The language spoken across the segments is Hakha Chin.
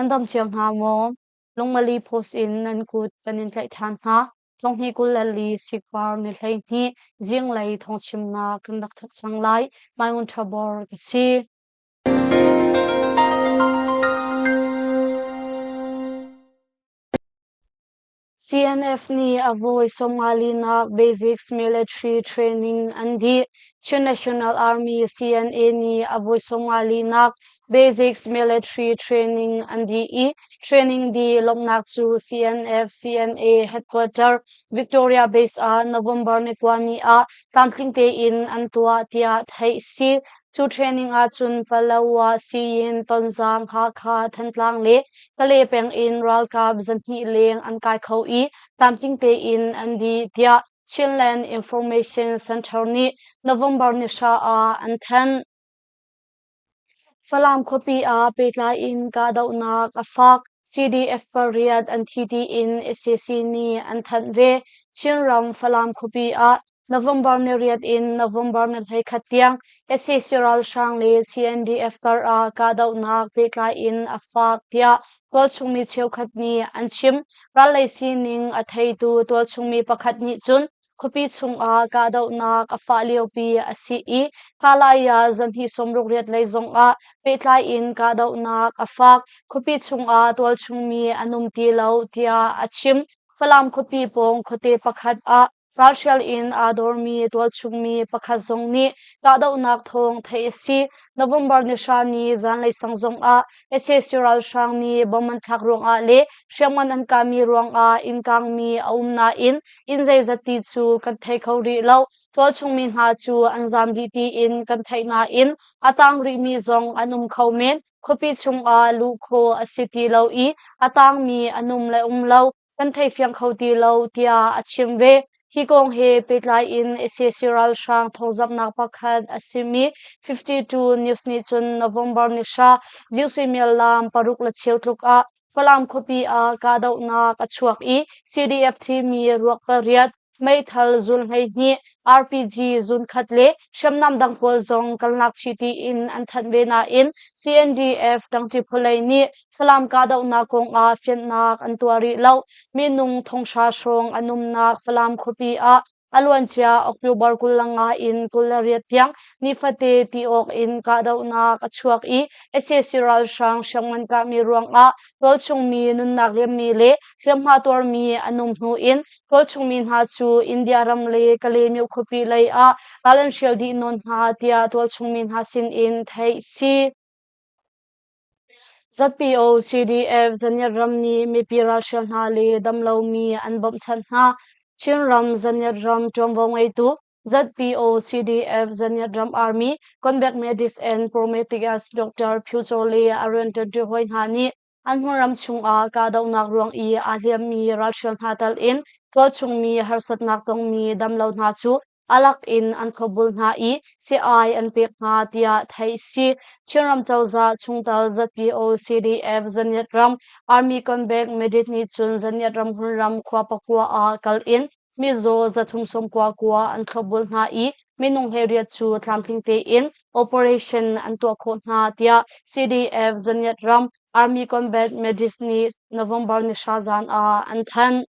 Nan dam cio hna maw? Lungmali post in nan kut kan in tlaih ṭhan hna. Thonghnih 24 sikpar ni 12 zinglei thawngchimnak kan rak thawk cang lai. Maimun Thabor ka si. CNF nih a voi 54nak Basics Military Training an dih. Chin National Army CNA nih a voi 54nak Basics Military Training an dih i training dih lawmhnak cu CNF CNA Headquarter Victoria Base ah November ni kua ni ah tlamtling tein an tuah tiah theih a si. Cu training ahcun Palawa, Siyin, Tonzang, Hakha, Thantlang le Kale peng in ralkap 200 leng an kai kho i tlamtling tein an dih tiah Chinland Information Center nih November ni hra ah an thanh. Falam khuapi ah pehtlai in kahdohnak a fak. CDF pariat an thi tiin sac nih an thanh ve. Chinram Falam khuapi ah November ni riat in November ni 11 tiang sac ralhrang le CNDF kar ah kahdohnak pehtlai in a fak tiah tualchung mi cheukhat nih an chim. Rallei sining a theitu tualchung mi pakhat nih cun Khuapi chungah kahdohnak a fah liopi a si i Kalay ah zanhnih 68 lei zongah pehtlai in kahdohnak a fak. Khuapi chungah tualchungmi an um ti lo tiah a chim. Falam khuapi pawng khuate pakhat ah ralhrial in aa dawrmi tualchungmi pakhat zong nih kahdohnak thawng theih a si. November ni hra ni zanlei sang zongah sac ralhrang nih bomb an thlak ruangah le hriamngan an kahmi ruangah inn kangmi a um nain inn zeizat ti cu kan thei kho rih lo. Tualchung mi hna cu an zaam dih tiin kan theih nain a tang rihmi zong an um kho men. Khuapi chungah luh khawh a si ti lo i a tangmi an um le um lo kan thei fiang kho ti lo tiah a chim ve. Hi kong he pehtlai in sac ralhrang thawngzamhnak pakhat a simi 52 News nih cun November ni hra zing suimilam paruk le cheu tluk ah Falam khuapi ah kahdohnak a chuak i CDF thimi ruak pariat, meithal zun 12, RPG zun khat le hriamnam dang pawl zong kalnak chih tiin an thanh ve nain CNDF ṭangṭi phulei nih Falam kahdohnak kong ah fianhnak an tuah rih lo. Minung thonghra hrawng an umnak Falam khuapi ah A luancia October 25 in 28 tiang nifate ti awk in kahdohnak a chuak i sac ralhrang hriamngan kahmi ruangah tualchungmi nunnak liammi le hliamhma tuarmi an um hnu in tualchungmi hna cu India ram le Kalaymyo khuapi lei ah ral an hrial dih nawn hna tiah tualchungmi hna sin in theih si. ZPO CDF Zaniat ram nih mipi ralhrial hna le damlomi an bawmhchanh hna. Chinram Zaniat ram ṭuanvo ngeitu ZPO CDF Zaniat ram Army Convac Medics and Prometheus Dr. Phyu Chaw le a rianṭuanṭi hawi hna nih an hmunram chungah kahdohnak ruang i aa hliammi ralhrial hna tal in tualchungmi harsatnak tongmi damlo hna cu a lak in an khuabul hna i si-ai an pek hna tiah theih si. Chinram cozah chungtel ZPO CDF Zaniat ram Army Combat Medic nih cun Zaniat ram hmunram khua pakua ah kal in mizaw zathum sawmkua kua an thlopbul hna i minung 18 cu tlamtling tein operation an tuah khawh hna tiah CDF Zaniat ram Army Combat Medics nih November ni hra zan ah an thanh.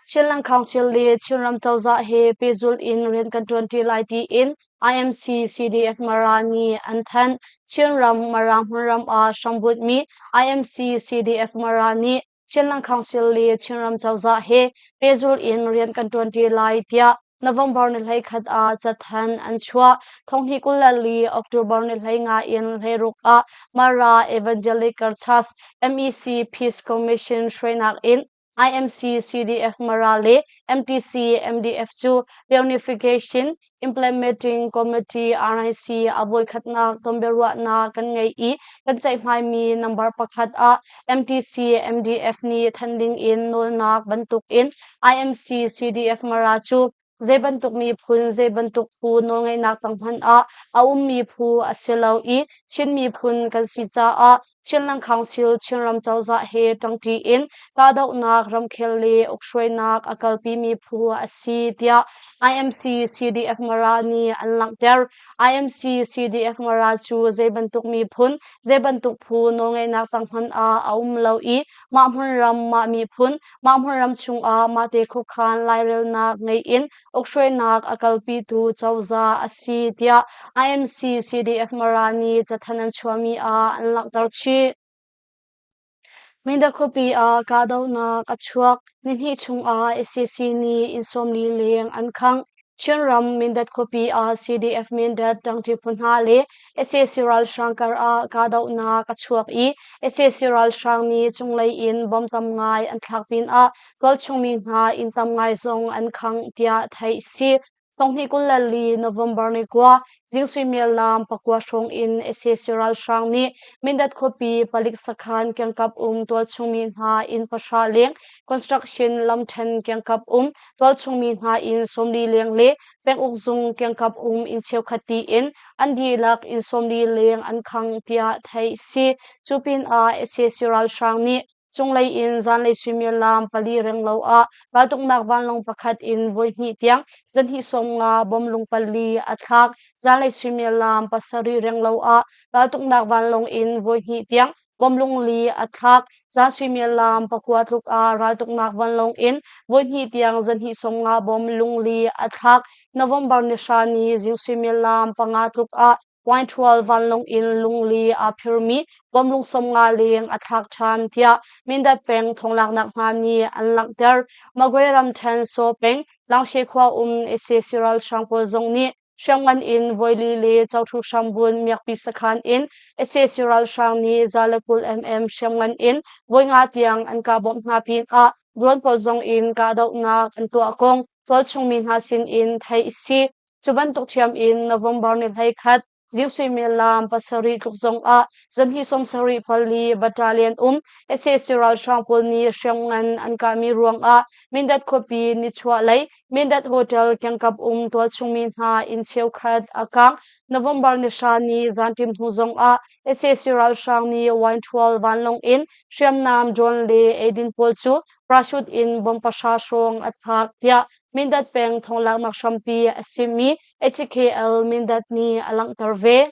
Chinland Council le Chinram cozah he pehzulh in rian kan ṭuanṭi lai tiin IMC CDF Mara nih an thanh. Chinram Mara hmunram ah hrambunhmi IMC CDF Mara nih Chinland Council le Chinram cozah he pehzulh in rian kan ṭuanṭi lai tiah November ni 11 ah cathanh an chuah. 2024 October ni 15 in 16 ah Mara Evangelical Church MEC Peace Commission hruainak in IMC CDF Mara le MTC MDF cu Reunification Implementing Committee RIC a voikhatnak tonbiaruahnak kan ngei i kan ceihmaimi number pakhat ah MTC MDF nih thanh ding in nawlnak bantuk in IMC CDF Mara cu zei bantuk miphun zei bantuk phu nawlngeihnak tang hmanh ah a ummi phu a si lo i Chin miphun kan si caah. Chinland Council Chinram cozah he ṭangṭi in kahdohnak ramkhel le ukhruainak a kalpimi phu a si tiah IMC CDF Mara nih an langhter. IMC CDF Mara cu zei bantuk miphun, zei bantuk phu nawlngeihnak tang hmanh ah a um lo i mah hmunram, mah miphun, mah hmunram chungah mahte khuakhan lairelnak ngei in ukhruainak a kalpitu cozah a si tiah IMC CDF Mara nih cathanh an chuahmi ah an langhter chih. Mindat khuapi ah kahdohnak a chuak. Nihnih chungah sac nih inn 40 leng an khangh. Chinram Mindat khuapi ah CDF Mindat ṭangṭi phu hna le sac ralhrang kar ah kahdohnak a chuak i sac ralhrang nih cunglei in bom tam ngai an thlak pinah tualchung mi hna inn tam ngai zong an khangh tiah theih a si. 2024 November ni 9 zing suimilam 9 hrawng in sac ralhrang nih Mindat khuapi palik sakhan kiangkap um tualchung mi hna inn 10 leng, construction lamṭhen kiangkap um tualchung mi hna inn 40 leng le penguk zung kiangkap um inn cheukhat tiin an dihlak inn 40 leng an khangh tiah theih a si. Cu pinah sac ralhrang nih cunglei in zanlei suimilam 4 renglo ah raltuknak vanlawng pakhat in voihnih tiang zanhnih 50 bom lung 4 a thlak. Zanlei suimilam 7 renglo ah raltuknak vanlawng in voihnih tiang bom lung 4 a thlak. Zan suimilam 9 tluk ah raltuknak vanlawng in voihnih tiang zanhnih 50 bom lung 4 a thlak. November ni 10 ni zing suimilam 5 tluk ah Wainṭhual vanlawng in lungli aa phirmi bawmlung 50 leng a thlak ṭhan tiah Mindat peng thonglaknak hna nih an langhter. Magway ramṭhen Saw peng Langshe khua um sac ralhrang pawl zong nih hriamngan in voili le Coṭhu hrambun miakpi sakhan in sac ralhrang nih 120 mm hriamngan in voi nga tiang an kah bawmh hna pinah drone pawl zong in kahdohnak an tuah kong tualchung mi hna sin in theih a si. Cu bantuk ṭhiam in November ni 11 zing suimilam 7 tluk zongah zanhnih 74 battalion um sac ralhrang pawl nih hriamngan an kahmi ruangah Mindat khuapi nichuahlei Mindat Hotel kiangkap um tualchung mi hna inn cheukhat a kang. November ni 10 ni zanṭim hnu zongah sac ralhrang nih Wainṭhual vanlawng in hriamnam drone le eidin pawl cu parachute in bomb 100 hrawng a thlak tiah Mindat peng thonglaknak hrampi a simi HKL Mindat nih a langhter ve.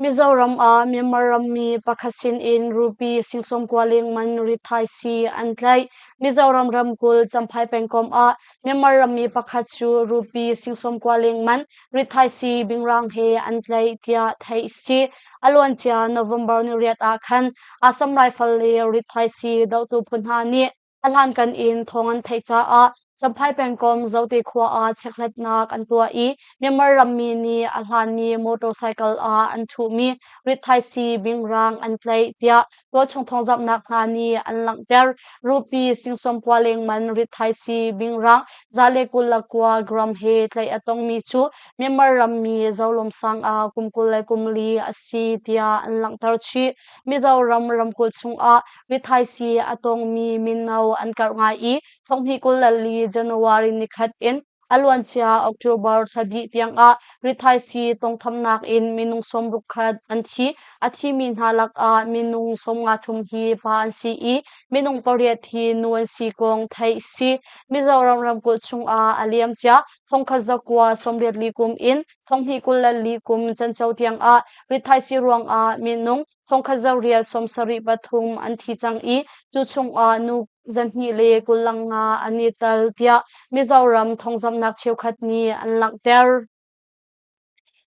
Mizoram ah Myanmar rammi pakhat sinin rupee 90,000 leng man rithaisii an tlaih. Mizoram ramkulh Champhai pengkomh ah Myanmar rammi pakhat cu rupee 90,000 leng man rithaisii bingrang he an tlaih tiah theih a si. A luancia November ni 8 ah khan Assam Rifle le rithaisii dohtu phu hna nih A hlankan in thawng an theih caah Champhai pengkomh Zote khua ah chekhlatnak an tuah i Myanmar rammi nih a hlanmi motorcycle ah an thuhmi rithaisii bingrang an tlaih tiah tualchung thawngzamhnak hna nih an langhter. Rupee 90,000 leng man rithaisii bingrang 129 gram he tlaih a tongmi cu Myanmar rammi Zolawmsang ah kum 24 a si tiah an langhter chih. Mizoram ramkulh chungah rithaisii a tongmi mino an karh ngai i 2024 January nikhat in a luancia October thla dih tiangah rithaisii tawngthamnak in minung 61 an thi. A thimi hna lakah minung 53 hi pa an si i minung 8 hi nu an si kong theih a si. Mizoram ramkulh chungah a liamcia 1984 kum in 2024 kum canco tiangah rithaisii ruangah minung 1873 an thi cang i cu chungah nu 225 an i tel tiah Mizoram thawngzamhnak cheukhat nih an langhter.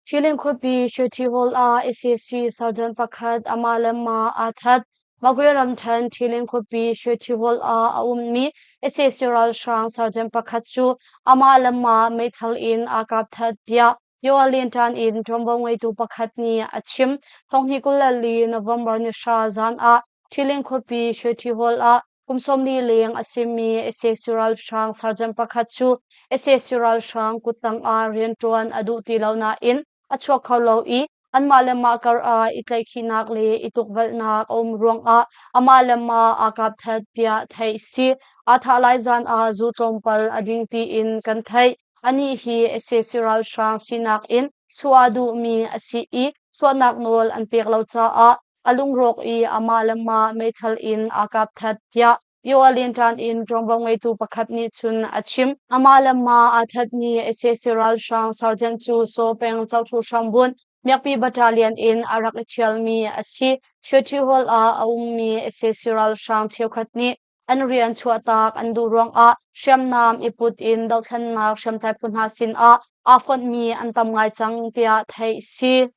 Thilin khuapi Shweti Hall ah sac sergeant pakhat amah le mah aa that. Magwe ramṭhen Thilin khuapi Shweti Hall ah a ummi sac ralhrang sergeant pakhat cu amah le mah meithal in aa kap that tiah Yoalin ṭan in ṭuanvo ngeitu pakhat nih a chim. 2024 November ni 10 zan ah Thilin khuapi Shweti Hall ah kum 40 leng a simi sac ralhrang sergeant pakhat cu sac ralhrang kuttang ah rianṭuan a duh ti lo nain a chuak kho lo i anmah le mah kar ah i tlaihkhihnak le i tukvelhnak a um ruangah amah le mah aa kap that tiah theih a si. Aa thah lai zan ah zu tlawmpal a ding tiin kan theih. Anih hi sac ralhrang sinak in chuah a duhmi a si i chuahnak nawl an pek lo caah a lungrawk i amah le mah meithal in aa kap that tiah Yoalin ṭan in ṭuanvo ngeitu pakhat nih cun a chim. Amah le mah aa thatmi sac ralhrang sergeant cu Saw peng Coṭhu hrambunh Miakpi Battalion in a rak i ṭhialmi a si. Hyoṭhi Hall ah a ummi sac ralhrang cheukhat nih an rian chuahtak an duh ruangah hriamnam i put in dohthlennak hriamtlai phu hna sinah aa fonhmi an tam ngai cang tiah theih si.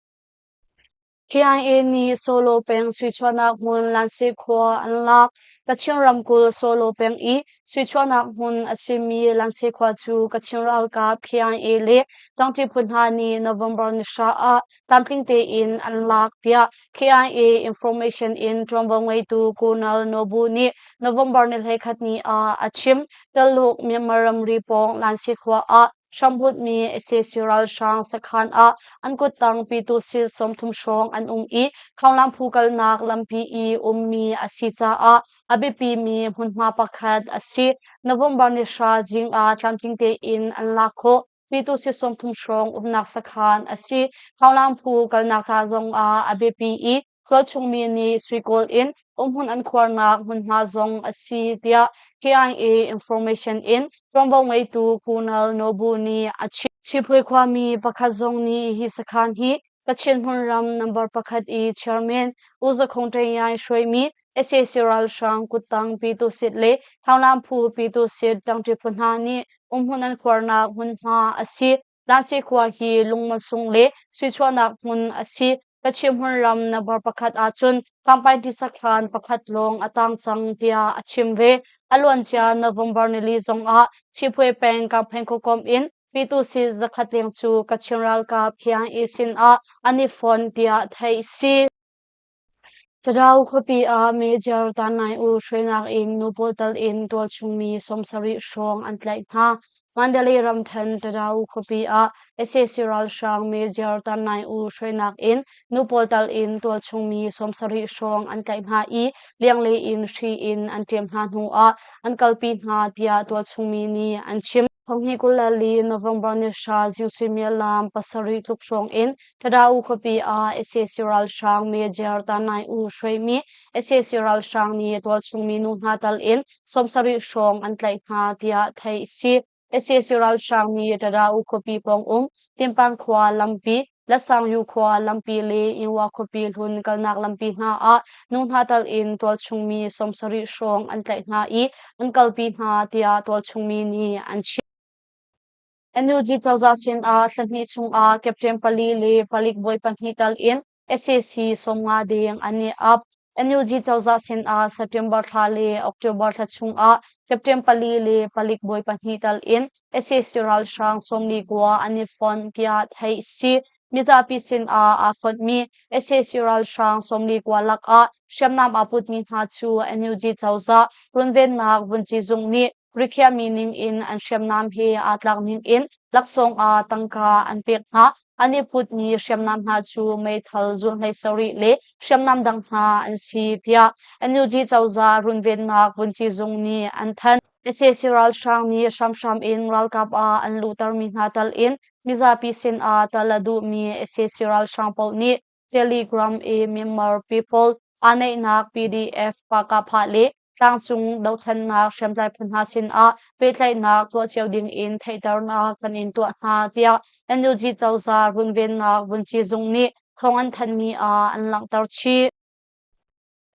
KIA nih Solo peng suichuahnak hmun Lanse khua an lak. Kachin ramkulh Solo peng i suichuahnak hmun a simi Lanse khua cu Kachin ralkap KIA le Tangṭi phu hna nih November ni hra ah tlamtling tein an lak tiah KIA information in ṭuanvo ngeitu Colonel Nobu nih November ni 11 ni ah a chim. Taluk Myanmar ramri pawng Lanse khua ah hrambunhmi sac ralhrang sakhan ah an kuttang pyituhsit 30 hrawng an um i Khawnglam phu kalnak lampi i ummi a si caah a biapimi hmunhma pakhat a si. November ni hra zing ah tlamtling tein an lak khawh. Pyituhsit 30 hrawng umnak sakhan a si. Khawnglam phu kalnak ca zong ah a biapi i tualchungmi nih sui kawl in umhmun an khuarnak hmunhma zong a si tiah KIA information in ṭuanvo ngeitu Kunal Nobu nih a chim. Chiphui khuami pakhat zong nih hi sakhan hi Kachin hmunram number pakhat i chairman U Zakhong Ṭaingyai hruaimi sac ralhrang kuttang Pyituhsit le Thanglam phu Pyituhsit ṭangṭi phu hna nih umhmun an khuarnak hmunhma a si. Lansi khua hi lungmansung le suichuahnak hmun a si. Kachin hmunram number pakhat ahcun Kangpai tisakhan pakhat lawng a tang cang tiah a chim ve. A luancia November nili zongah Chiphui peng Kangphen khuakomh in Pyituhsit zakhat leng cu Kachin ralkap KIA sin ah an i fon tiah theih si. Tadau khuapi ah Major Tan Nai U hruainak in nu pawl tal in tualchung mi 70 hrawng an tlaih hna. Mandalay ramṭhen Tadau khuapi ah sac ralhrang Major Tan Nai U hruainak in nu pawl tal in tualchung mi 70 hrawng an tlaih hna i lianglei in hri in an ṭem hna hnu ah an kalpi hna tiah tualchung mi nih an chim. Thonghnih 24 November ni hra zing suimilam pasarih tluk hrawng in Tada-U khuapi ah sac ralhrang Major Tanai U hruaimi sac ralhrang nih tualchungmi nu hna tal in 70 hrawng an tlaih hna tiah theih a si. Sac ralhrang nih Tada-U khuapi pawng um Timpang khua lampi, Lasangyu khua lampi le Inwa khuapi hlun kalnak lampi hna ah nu hna tal in tualchungmi 70 hrawng an tlaih hna i an kalpi hna tiah tualchungmi nih an chim. NUG cozah sinah thla hnih chungah captain pali le palik bawi pahnih tal in sac 50 deng an i ap. NUG cozah sinah September thla le October thla chungah captain pali le palik bawi pahnih tal in sac ralhrang 49 an i fonh tiah theih a si. Mizapi sinah aa fonhmi sac ralhrang 49 lakah hriamnam aa putmi hna cu NUG cozah runvennak vunci zung nih rikhiahmi ningin an hriamnam he aa tlak ningin laksawng ah tangka an pek hna. An i putmi hriamnam hna cu meithal zuun 17 le hriamnam dang hna an si tiah NUG cozah runvennak vunci zung nih an thanh. Sac ralhrang nih hramhram in ralkap ah an luhtermi hna tal in mizapi sinah tal a duhmi sac ralhrang paoh nih Telegram i Myanmar People aa neihnak PDF Pah-Kah-Phah le tlangcung dothlennak hriamtlai phu hna sinah pehtlaihnak tuah cio ding in theihternak kan in tuah hna tiah NUG cozah runvennak vunci zung nih thawng an thanhmi ah an langhter chih.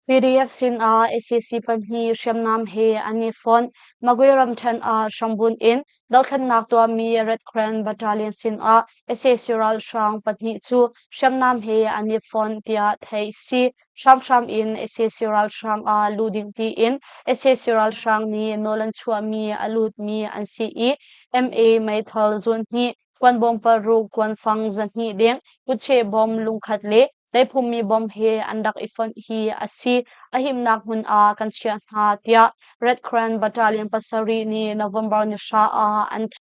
PDF sinah sac pahnih hriamnam he an i fonh. Magwe ramṭhen ah hrambunh in dothlennak tuahmi Red Crescent Battalion sinah sac ralhrang pahnih cu hriamnam he an i fonh tiah theih a si. Hramhram in sac ralhrang ah luh ding tiin sac ralhrang nih nawl an chuahmi a lutmi an si i MA meithal zuun hnih, kuanbawm paruk, kuanfang 200 deng, kutcheh bom lungkhat le Leiphummi bom he an rak i fonh hi a si. A himnak hmun ah kan chiah hna tiah Red Crescent Battalion pasarih nih November ni hra ah an thanh.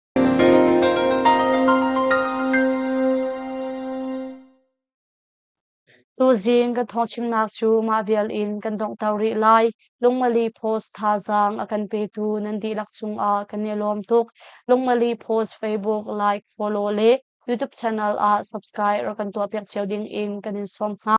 Tuzing kan thawngchimnak cu mah vial in kan donghter rih lai. Lungmali Post thazaang a kan petu nan dihlak cungah kan i lawm tuk. Lungmali Post Facebook like, follow le YouTube channel ah subscribe rak kan tuahpiak cio ding in kan in sawm hna.